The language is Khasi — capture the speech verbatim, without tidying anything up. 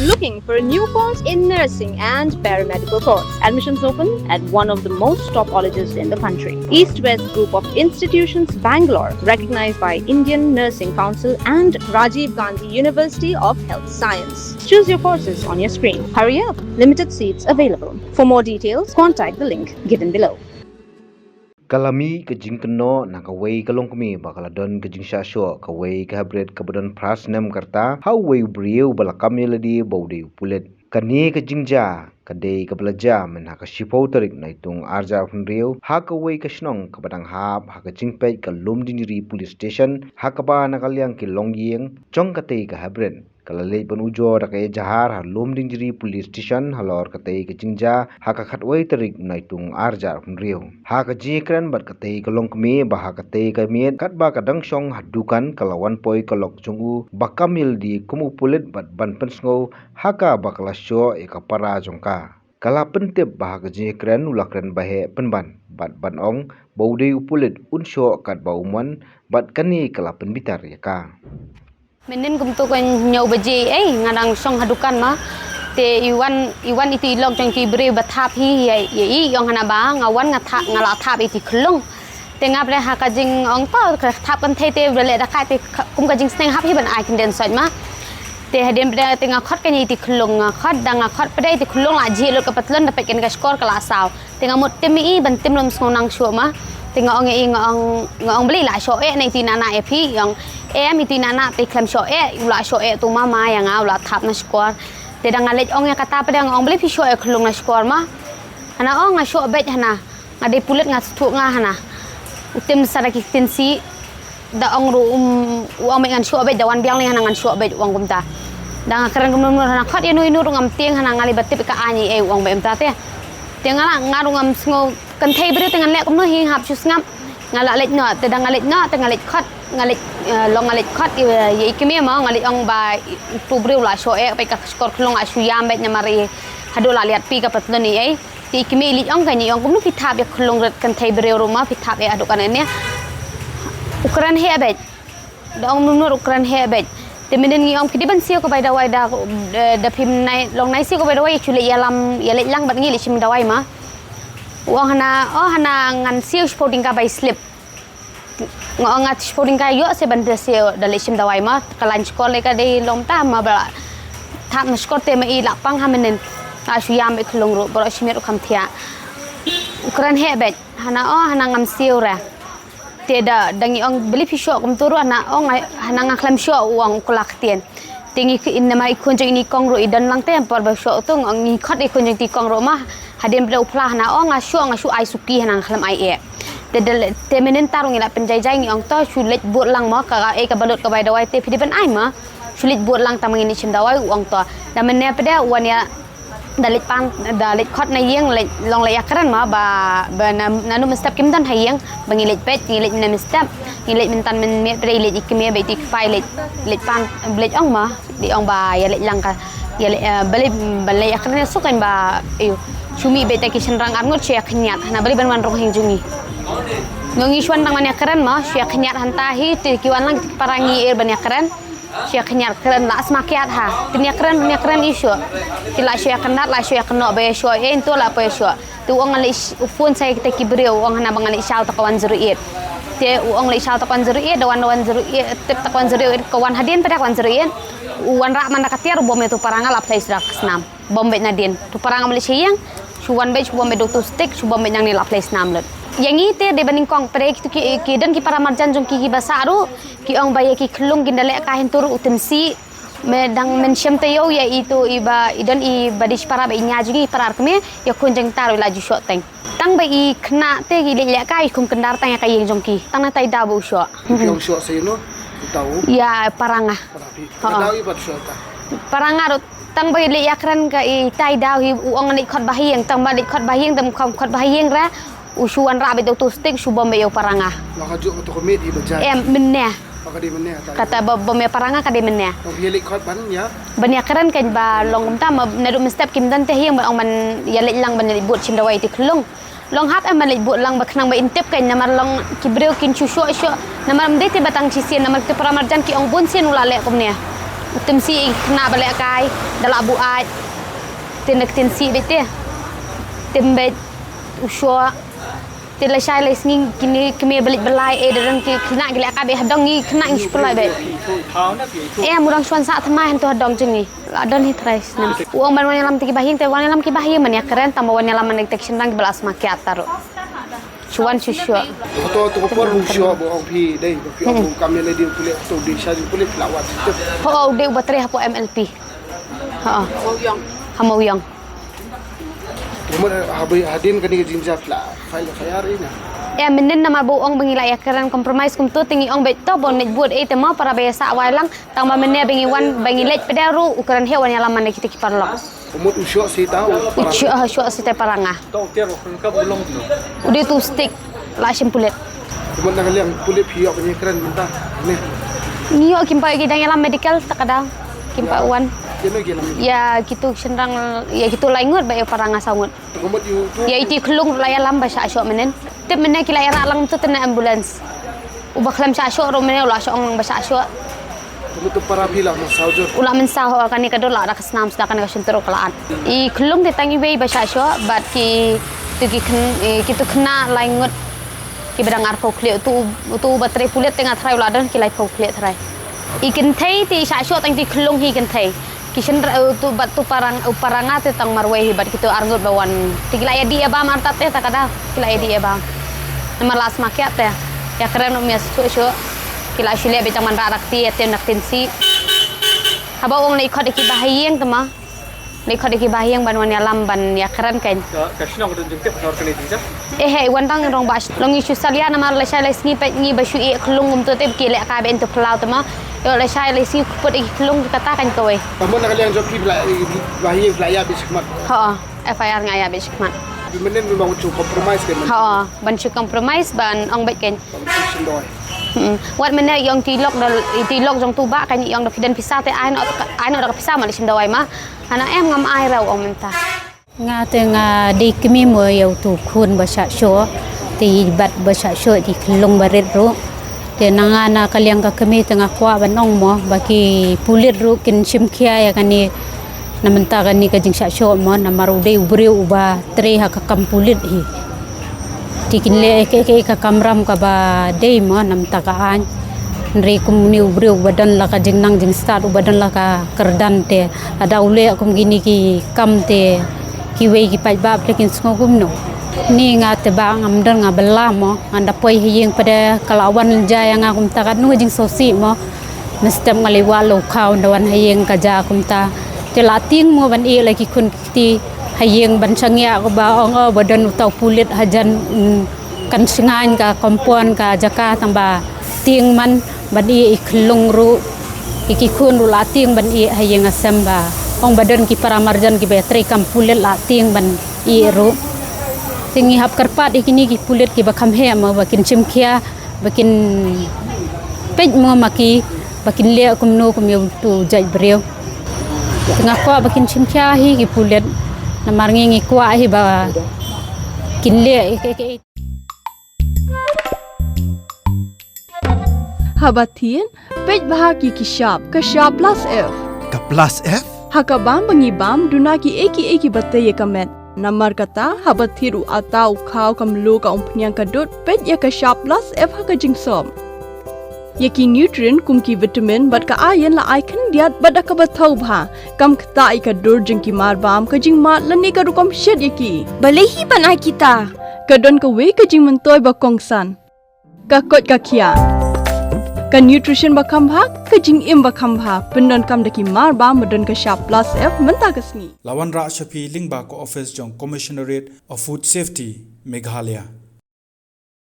Looking for a new course in nursing and paramedical course? Admissions open at one of the most top colleges in the country. East West Group of Institutions, Bangalore, recognized by Indian Nursing Council and Rajiv Gandhi University of Health Science. Choose your courses on your screen. Hurry up, limited seats available. For more details, contact the link given below. Ka la mih ka jingkynnoh na kawei ka longkmie ba ka la don ka jingshah shoh kawei ka hybrid kaba don phra snem ka rta ha uwei u briew ba la kam ïalade ba u dei u pulit. Kane ka jingjia ka dei kaba la jia mynha ka shiphew tarik Naitung arhajar arphew hynriew ha kawei ka shnong kaba dang hap ha ka jingpeit ka Lumdiengjri Police Station ha kaba na ka liang ki longïing jong katei ka hybrid ka la leit ban ujor da ka ejahar ha Lumdiengjri Police Station halor katei ka jingjia ha ka khatwei tarik Naitung arhajar arphew hynriew. Ha ka jingïakren bad katei ka longkmie ba ha katei ka miet katba ka dang shong ha dukan ka la wan poi ka lok jong u ba kam ïalade kum u pulit bad ban pynsngew ha kaba ka la shoh ïa ka para jong ka. Ka la pyntip ba ha ka jingïakren u la kren ba heh pynban bad ban ong ba u dei u pulit un shoh katba u mon bad kane ka la pynbitar ïa ka. Mynnin kumto ka hynñiew baje ei nga dang shong ha dukan ma. Te i wan i wan itu i lok jong ki briew ba thap hi ïa i ong hana ba nga wan nga thap nga la thap iti khlung. Te nga pyrshah ha ka jingong to ka thap kan thei te ba leh da ka te kum ka jingsneng hap hi ban ai kyndian sot ma. Te hadien pyrshah te nga khot kane iti khlung nga khot da nga khot pyrshah iti khlung la jhieh lut ka patlun da peit kane ka shkor ka la saw. Te nga mut tim i ban tim lum sngew nang shuh ma. Te nga ong i nga ong nga ong beli la shoh eh na iti nana eh phi ong em iti nana te khlem shoh eh u la shoh eh tu ma ma ïa nga u la thap na shkor. Te da nga leit ong ïa kata pyrshah nga ong beli phi shoh eh khlung na shkor ma. Hana ong nga shoh beit hana. Nga dei pulit nga thuh nga hana. U tim sa da ki tin si da ong ruh um u ong beit ngan shoh beit da wan biang lei hana ngan shoh beit u ong kumta. Da nga kren kumno hana khot ïa nu ïa nu ruh ngam tieng hana nga lei ba tip ka ani ei u ong beit kumta te. Te nga la nga ruh ngam sngew kynthei briew te ngan leh kumno hi hap shu sngap. Nga la leit noh te da nga leit noh te nga leit khot nga leit long nga leit khot ïa i kmie ma nga leit ong ba tu briew la shoh eh beit ka shkor khlung la shu ïam beit namar i haduh la liat pi ka patlun i ei. Te i kmie i leit ong ka ngi ong kumno phi thap ïa khlung rit kynthei briew ruh ma phi thap ïa haduh kane ne. U kren heh beit. Da ong mynno u kren heh beit. Te mynnin ngi ong phi dei ban siew ka bai dawai da da phim nai long nai siew ka bai dawai chu leit ïalam ïa leit lang bad ngi leit shim dawai ma. U ong hana oh hana ngan siew shiphew tyngka bai slip. Nga ong nga shiphew tyngka ïoh se ban da siew da leit shim dawai ma ka lain shkor lei ka dei long ta ma ba thap na shkor te ma i la pang ha mynnin. Nga shu ïam beit khlung ruh baroh shi miet u kham thiah. U kren heh beit. Hana oh hana ngam siew re. Te da da ngi ong beli phi shoh kumto ruh hana ong hana nga khlem shoh u ong u kla ktien. Te ngi namar i khun jong ini kong ruh i don lang te por ba shoh to ngi khot i khun jong ti kong ruh ma. Hadien ba u phla hana ong nga shoh nga shu ai suki hana nga khlem ai eh. Te da te mynnin ta ruh ngi la pynjai jai ngi ong to shu leit bud lang ma ka ei ka balut ka bai dawai te phi dei ban ai ma. Shu leit bud lang tang ma ngi ni shim dawai u ong to. Da mynne pde u wan ïa da leit pan da leit khot na ïing leit long leit ïakren ma ba ba na nanu mynstep kim don ha ïing ba ngi leit peit ngi leit mynne mynstep ngi leit myntan mynmiet pde leit i kmie ba i ti kpai leit leit pan leit ong ma leit ong ba ïa leit lang ka ïa leit ba leit ban leit ïakren ïa sukan ba ayu shu mih beit ta ki shynrang arngut shu ïakhniat hana ba leit ban wan rong hing jong ngi. Ngi shu wan tang ban ïakren ma shu ïakhniat hanta hi te ki wan lang ki para ngi er ban ïakren. Shu ïa khynñiar kren la sma kiad ha. Kin ïa kren ïa kren i shu. Ki la shu ïa kyndat la shu ïa kynnoh ba ïa shu eh ntu la pa ïa shu. Te u ong nga leh u phone sa ïa kita ki briew u ong hana ba nga leh shaw ta ka one zero eight. Te u ong leh shaw ta ka one zero eight da wan da one zero eight tip ta ka one zero eight ka wan hadien pa da ka one zero eight. U wanrah man da ka tiar u bom ïa tu parang la place da ka snam. Bom beit nadien. Tu parang am leh sha ïing. Shu wan beit shu bom beit dok tu stik shu bom beit nangne la place nam lut. Ïa ngi te dei ba nyngkong pyrshah kitu ki ki don ki para marjan jong ki ki ba sah ruh ki ong ba ïa ki khlung kin da leh ka hin tu ruh u tymsi. Me dang men shem te ïoh ïa itu i ba i don i ba dei shi para ba i nya jong i para kmie ïa khun jong ta ruh i la ju shoh teng. Tang ba i khynnah te ki leh leh ka i khum kyndar tang ïa ka ïing jong ki. Tang na tai daw ba u shoh. Ki ong shoh sa ïa no? Ki taw. Ïa parang ah. Parang phi. Ka daw i ba shoh ta. Parang ah ruh tang ba i leh ïa kren ka i tai daw hi u ong leh khot ba ha ïing tang ba leh khot ba ha ïing dam kham khot ba ha ïing ra. U shu wanrah beit da u tu stik shu bom beit ïa u parang ah. Wa ka juk ka tu ka miet i ba jai. Em mynne. Wa ka dei mynne ta. Kata ba bom ïa parang ah ka dei mynne. Wa ïa leh khot ban ïa. Ban ïa kren kan ba long kumta ma naduh mynstep kim don te ha ïing ban ong ban ïa leh lang ban ïa leh bud shim dawai ti khlung. Long hap em ban leit bud lang ba khnang ba in tip kein namar long ki briew kin shu shoh shoh namar ym dei te ba tang shisien namar te para marjan ki ong bun sien u la leh kumne. Tim si i khynnah ba lehkai da la buaid. Te na ktien si beit te. Tim beit u shoh. Te lashai lashisngi kine kmie ba leit ba lai e da dang ki khynnah ki lehkai beit ha dong ngi khynnah ngi shu pynlait beit. E mudang shuan sah thymmai hangto ha dong jong ngi. La don hi trai snem. U ong ban wan ïalam te ki bahaïing te wan ïalam ki bahaïing ban ïakren tang ba wan ïalam man te ki shynrang kiba la sma kiad ta ruh. Shu wan shu shoh. Hato to por u shoh ba ong phi dei ba phi ong kam ïa lei dei u pule to dei sha u pule phi la wan. Ho u dei u ba trei hapoh M L P. Ha. Ha Mawïong. Umur habis hadin kani ka jingjia phi la file F I R ina. E mynnin namar ba u ong ba ngi la ïakren compromise kumto te ngi ong beit to ba un leit bud e te mo para ba ïa sah wai lang. Tang ba mynne ba ngi wan ba ngi leit pdeng ruh u kren heh wan ïalam man kita ki paralok. Ka mut u shoh sita u. U shoh, shoh sita para nga. Tau tiar u kren ka bulong tu. U dei tu stick la shim pulit. Ka mut na ka liang pulit phi ïoh ban ïakren mynta ne. Ngi ïoh kim pat ki dang ïalam medical ta ka daw. Kim pat wan. Kino ki lam. Ïa kitu shynrang ïa kitu lai ngut ba ïa para nga saw ngut. Ka mut ïa u tu. Ïa iti khlung la ïalam ba shah shoh mynnin. Tip mynne ki la ïarah lang tu te na ambulance. U ba khlem shah shoh ruh mynne u la shah ong lang ba shah shoh. Ka mut tu para phi la mynsaw jur. U la mynsaw ho kane ka dur la da ka snam sda kane ka shyntur u ka la at. I khlung te tang iwei ba shah shoh bad ki tu ki khynnah, eh, ki tu khynnah lai ngut ki ba dang arphew khlieh tu, tu ba trei pulit te nga tharai u la don ki laiphew khlieh tharai. I kynthei te i shah shoh tang ti khlung hi kynthei. Ki shynrang, eh, tu bad tu para nga, u para nga te tang marwei hi bad kitu arngut ba wan. Te ki la ïa dih ïa bam artat te ta ka daw. Ki la ïa dih ïa bam. Namar la sma kiad te. Ïakren u mia shuh shuh. Ki la shu leh beit tang ban rah rakti ïa te na ktien si. Haba ong lei khot ïa ki bahaïing te ma. Lei khot ïa ki bahaïing ban wan ïalam ban ïakren kan. Ka, ka shnong ka don jingtip nor kane jingjia. Eh, hei, wan tang rong ba long ngi shu salia namar lashai lashisngi peit ngi ba shu ïeh khlung kumtu te ki lehkai ba in tu phyllaw te ma. Ïoh lashai lashisngi put ïa ki khlung kata kan kawei. Ka mut na ka liang jong phi ba la, ba hi ba la ïa bit shikmat. Ha, F I R nga ïa bit shikmat. Bi mynnin ba shu compromise kan. Ha, ban shu compromise ban ong beit kan. Ban shu shim dawai. Hmm. Wat mynne ïong ti lok da, ti lok jong tu ba kan ïong da phi don pisa te ai noh, ai noh da ka pisa ma da shim dawai ma. Hana em ngam ai rau ong mynta. Nga te nga dei kmie mo ïa utu khun ba shah shoh, te i bat ba shah shoh te i khlung barit ruh. Te na nga na ka liang ka kmie te nga kwah ban ong mo ba ki pulit ruh kin shim khia ïa kane na mynta kane ka jingshah shoh mo namar u dei u briew uba trei ha ka kam pulit hi. Te kin leh ïa kaei kaei ka kamram kaba dei mo na mynta ka aiñ. Hynrei kum une u briew uba don la ka jingnang jingstad uba don la ka kyrdan te lada u leh kum kine ki kam te kiwei ki paidbah phi kin sngew kumno. Ni nga te ba ngam don nga bylla mo ngan da poi ha ïing pat de ka la wan ja ïa nga kumta katno ka jingsngewsih mo. Mynstep nga lei wah la u khaw nda wan ha ïing ka ja kumta. Te la tieng mo ban ïeh la ki khun ki kti ha ïing ban shaniah kaba ong o ba don uta u pulit hajan, mm, kan shngaiñ ka compound ka jaka tang ba tieng man ban ïeh i khlung ruh. I ki khun ruh la tieng ban ïeh ha ïing ha sem ba ong ba don ki para marjan kiba trei kam pulit la tieng ban ïeh ruh. Te ngi hap kyrpad ïa kine ki pulit kiba kham heh mo ba kin shim khia ba kin peit mo ma ki ba kin leh kumno kum ïa utu jait briew. Te nga kwah ba kin shim khia hi ki pulit namar ngi ngi kwah hi ba kin leh ïa kaei kaei. Haba thied peit bha ki ki shap ka shap plus F. Ka plus F? Ha ka bam ba ngi bam duna kiei kiei kiba tei ïa ka met. Namar kata haba thied u atta u khaw ka mluh ka umphniang ka dud peit ïa ka shap plus F ha ka jingsop. Ïa ki nutrient kum ki vitamin bad ka iron la ai khyndiat bad da kaba thaw bha. Kam ktah ïa ka dur jong ki mar bam ka jingmad lane ka rukom shet ïa ki. Balei hi ban ai kita? Ka don kawei ka jingmyntoi ba kongsan. Ka koit ka khiah. Ka nutrition ba kham bha, ka jingim ba kham bha, pyndonkam da ki mar bam ba don ka shap plus F mynta ka sngi. La wanrah sha phi lyngba ka office jong Commissionerate of Food Safety, Meghalaya.